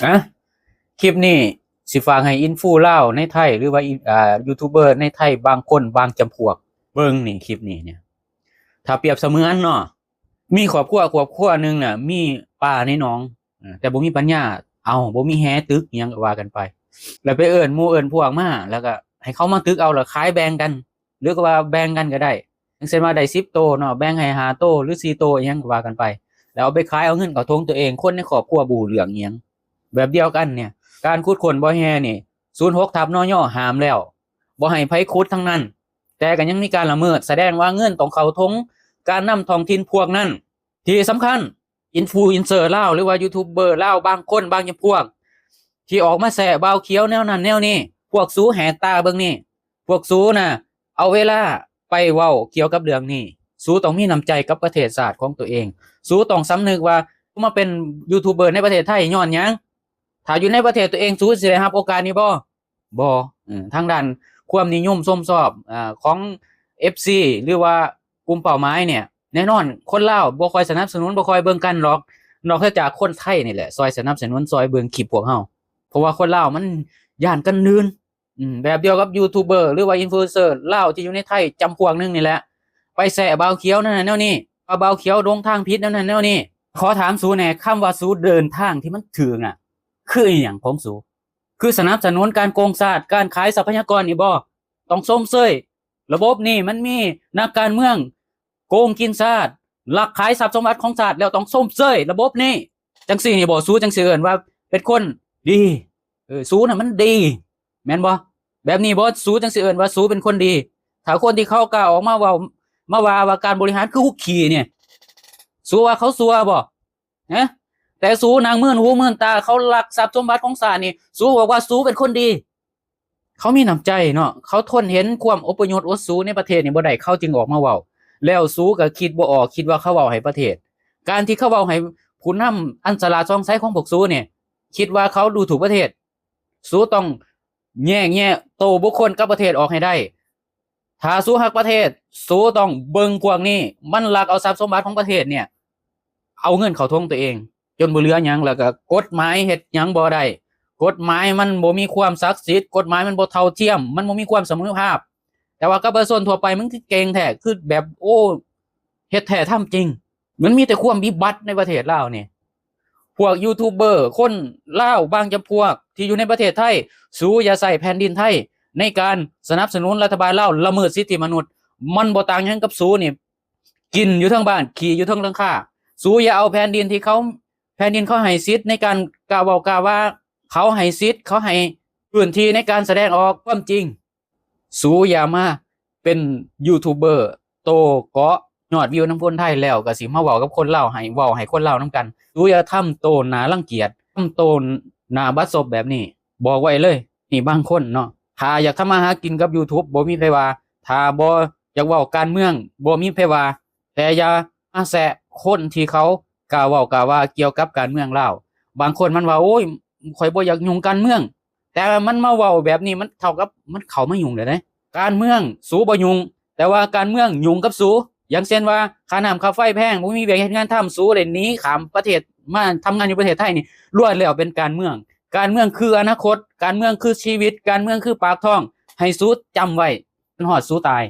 ອ່ະ ຄລິບນີ້ຊິຝາກໃຫ້ອິນຟູລາວໃນໄທ ຫຼືວ່າ ອ່າ ຢູທູບເບີໃນໄທບາງຄົນບາງຈຳພວກເບິ່ງນີ້ ຄລິບນີ້ເນຍ ຖ້າປຽບສະເໝືອນເນາະ ມີຄອບຄົວ ຄອບຄົວໜຶ່ງນະ ມີປາໃນໜອງ ເອີ ແຕ່ບໍ່ມີປັນຍາເອົາ ບໍ່ມີແຫຕຶກຫຍັງກໍວ່າກັນໄປ ແລ້ວໄປເອີ້ນໝູ່ເອີ້ນພວກມາ ແລ້ວກໍໃຫ້ເຂົາມາຕຶກເອົາ ແລ້ວຂາຍແບ່ງກັນ ຫຼືກໍວ່າແບ່ງກັນກໍໄດ້ ຢ່າງເຊັ່ນວ່າໄດ້ສິບໂຕເນາະ ແບ່ງໃຫ້ຫ້າໂຕ ຫຼືສີ່ໂຕ ອີຫຍັງກໍວ່າກັນໄປ ແລ້ວເອົາໄປຂາຍເອົາເງິນເຂົ້າຖົງຕົວເອງ ຄົນໃນຄອບຄົວບໍ່ຮູ້ເລື່ອງອີຫຍັງ ແບບດຽວກັນເນຍ ການຂຸດຄົ້ນບໍ່ແຮ່ນີ້ ສູນຫົກທັບ ນຍ ຫ້າມແລ້ວ ບໍ່ໃຫ້ໃຜຂຸດທັງນັ້ນ ແຕ່ກໍຍັງມີການລະເມີດ ສະແດງວ່າເງິນຕ້ອງເຂົ້າຖົງການນຳທ້ອງຖິ່ນພວກນັ້ນ. ທີ່ສຳຄັນ ອິນຟູອິນເຊີລາວ ຫຼືວ່າຢູທູບເບີລາວບາງຄົນບາງຈຳພວກ ທີ່ອອກມາແຊະບ່າວຂຽວແນວນັ້ນແນວນີ້ ພວກສູແຫກຕາເບິ່ງນີ້ ພວກສູນະ ເອົາເວລາໄປເວົ້າກ່ຽວກັບເລື່ອງນີ້ ສູຕ້ອງມີນ້ຳໃຈກັບປະເທດຊາດຂອງຕົວເອງ ສູຕ້ອງສຳນຶກວ່າ ມາເປັນຢູທູບເບີໃນປະເທດໄທຍ້ອນຫຍັງ? ຖ້າຢູ່ໃນປະເທດຕົວເອງ ສູຊິໄດ້ຮັບໂອກາດນີ້ບໍ່? ບໍ່ ເອີ ທາງດ້ານຄວາມນິຍົມຊົມຊອບ ອາ ຂອງເອັຟຊີ ຫຼືວ່າກຸ່ມເປົ້າໝາຍເນຍ ແນ່ນອນຄົນລາວບໍ່ຄ່ອຍສະໜັບສະໜູນ ບໍ່ຄ່ອຍເບິ່ງກັນດອກ ນອກເສຍຈາກຄົນໄທນີ້ແຫຼະ ຊ່ອຍສະໜັບສະໜູນ ຊ່ອຍເບິ່ງຄລິບພວກເຮົາ ເພາະວ່າຄົນລາວມັນຢ້ານກັນອື່ນ ອືມ ແບບດຽວກັບຢູທູບເບີ ຫຼືວ່າອິນຟູອິນເຊີລາວທີ່ຢູ່ໃນໄທຈຳພວກໜຶ່ງນີ້ແຫຼະ ໄປແຊະບ່າວຂຽວແນວນັ້ນແນວນີ້ ວ່າບ່າວຂຽວດົງທາງຜິດແນວນັ້ນແນວນີ້ ຂໍຖາມສູແດ່ ຄຳວ່າສູເດີນທາງທີ່ມັນຖືກນະ ຄືອີຫຍັງຂອງສູ? ຄືສະໜັບສະໜູນການໂກງຊາດ ການຂາຍຊັບພະຍາກອນນີ້ບໍ່? ຕ້ອງຊົມເຊີຍລະບົບນີ້ ມັນມີນັກການເມືອງໂກງກິນຊາດ ລັກຂາຍຊັບສົມບັດຂອງຊາດ ແລ້ວຕ້ອງຊົມເຊີຍລະບົບນີ້ ຈັ່ງຊີ້ນີ້ບໍ່? ສູຈັ່ງຊິເອີ້ນວ່າເປັນຄົນດີ ເອີ ສູນະມັນດີ ແມ່ນບໍ່? ແບບນີ້ບໍ່? ສູຈັ່ງຊິເອີ້ນວ່າສູເປັນຄົນດີ? ຖ້າຄົນທີ່ເຂົາກ້າອອກມາເວົ້າ ມາວ່າ ວ່າການບໍລິຫານຄືຄຸກຂີ້ນີ້ ສູວ່າເຂົາຊົ່ວບໍ່? ຮະ ແຕ່ສູນັ່ງມື່ນຫູມື່ນຕາ ເຂົາລັກຊັບສົມບັດຂອງຊາດນີ້ ສູບອກວ່າສູເປັນຄົນດີ. ເຂົາມີນ້ຳໃຈເນາະ ເຂົາທົນເຫັນຄວາມອົບປະຍົດອົດສູໃນປະເທດນີ້ບໍ່ໄດ້ ເຂົາຈຶ່ງອອກມາເວົ້າ ແລ້ວສູກໍຄິດບໍ່ອອກ ຄິດວ່າເຂົາເວົ້າໃຫ້ປະເທດ ການທີ່ເຂົາເວົ້າໃຫ້ຜູ້ນຳອັນສະຫຼາດສ່ອງໃສຂອງພວກສູນີ້ ຄິດວ່າເຂົາດູຖູກປະເທດ. ສູຕ້ອງແຍກແຍະໂຕບຸກຄົນກັບປະເທດອອກໃຫ້ໄດ້. ຖ້າສູຮັກປະເທດ ສູຕ້ອງເບິ່ງພວກນີ້ ມັນລັກເອົາຊັບສົມບັດຂອງປະເທດເນຍ ເອົາເງິນເຂົ້າຖົງຕົວເອງ ຈົນບໍ່ເຫຼືອຫຍັງ ແລ້ວກໍກົດໝາຍເຮັດຫຍັງບໍ່ໄດ້ ກົດໝາຍມັນບໍ່ມີຄວາມສັກສິດ ກົດໝາຍມັນບໍ່ເທົ່າທຽມ ມັນບໍ່ມີຄວາມສະເໝີພາບ ແຕ່ວ່າກັບປະຊາຊົນທົ່ວໄປມັນຄືເກັ່ງແທ້ ຄືແບບ ໂອ້ ເຮັດແທ້ທຳຈິງ. ມັນມີແຕ່ຄວາມວິບັດໃນປະເທດລາວນີ້ ພວກຢູທູບເບີຄົນລາວບາງຈຳພວກທີ່ຢູ່ໃນປະເທດໄທ ສູຢ່າໃຊ້ແຜ່ນດິນໄທໃນການສະໜັບສະໜູນລັດຖະບານລາວລະເມີດສິດທິມະນຸດ ມັນບໍ່ຕ່າງຫຍັງກັບສູນີ້ ກິນຢູ່ເທິງບ້ານ ຂີ້ຢູ່ເທິງຫຼັງຄາ. ສູຢ່າເອົາແຜ່ນດິນທີ່ເຂົາ ແຜ່ນດິນເຂົາໃຫ້ສິດໃນການກ່າວເວົ້າກ່າວວ່າ ເຂົາໃຫ້ສິດ ເຂົາໃຫ້ພື້ນທີ່ໃນການສະແດງອອກຄວາມຈິງ. ສູຢ່າມາເປັນຢູທູບເບີໂຕເກາະຍອດວິວນຳຄົນໄທ ແລ້ວກໍຊິມາເວົ້າກັບຄົນລາວ ໃຫ້ເວົ້າໃຫ້ຄົນລາວນຳກັນ. ສູຢ່າທຳໂຕໜ້າລັງກຽດ ທຳໂຕໜ້າບັດສົບແບບນີ້ ບອກໄວ້ເລີຍ. ນີ້ບາງຄົນເນາະ ຖ້າຢາກທຳມາຫາກິນກັບຢູທູບ ບໍ່ມີໃຜວ່າ ຖ້າບໍ່ຢາກເວົ້າການເມືອງ ບໍ່ມີໃຜວ່າ ແຕ່ຢ່າມາແຊະຄົນທີ່ເຂົາກ້າເວົ້າກ້າວ່າກ່ຽວກັບການເມືອງລາວ. ບາງຄົນມັນວ່າ ໂອ້ຍ ຂ້ອຍບໍ່ຢາກຫຍຸ້ງການເມືອງ ແຕ່ມັນມາເວົ້າແບບນີ້ ມັນເທົ່າກັບມັນເຂົ້າມາຫຍຸ້ງແລ້ວເດ້. ການເມືອງສູບໍ່ຫຍຸ້ງ ແຕ່ວ່າການເມືອງຫຍຸ້ງກັບສູ. ຢ່າງເຊັ່ນວ່າ ຄ່ານ້ຳຄ່າໄຟແພງ ບໍ່ມີວຽກເຮັດງານທຳ ສູໄດ້ໜີຂ້າມປະເທດມາທຳງານຢູ່ປະເທດໄທນີ້ ລ້ວນແລ້ວເປັນການເມືອງ. ການເມືອງຄືອະນາຄົດ ການເມືອງຄືຊີວິດ ການເມືອງຄືປາກທ້ອງ. ໃຫ້ສູຈຳໄວ້ ຈົນຮອດສູຕາຍ.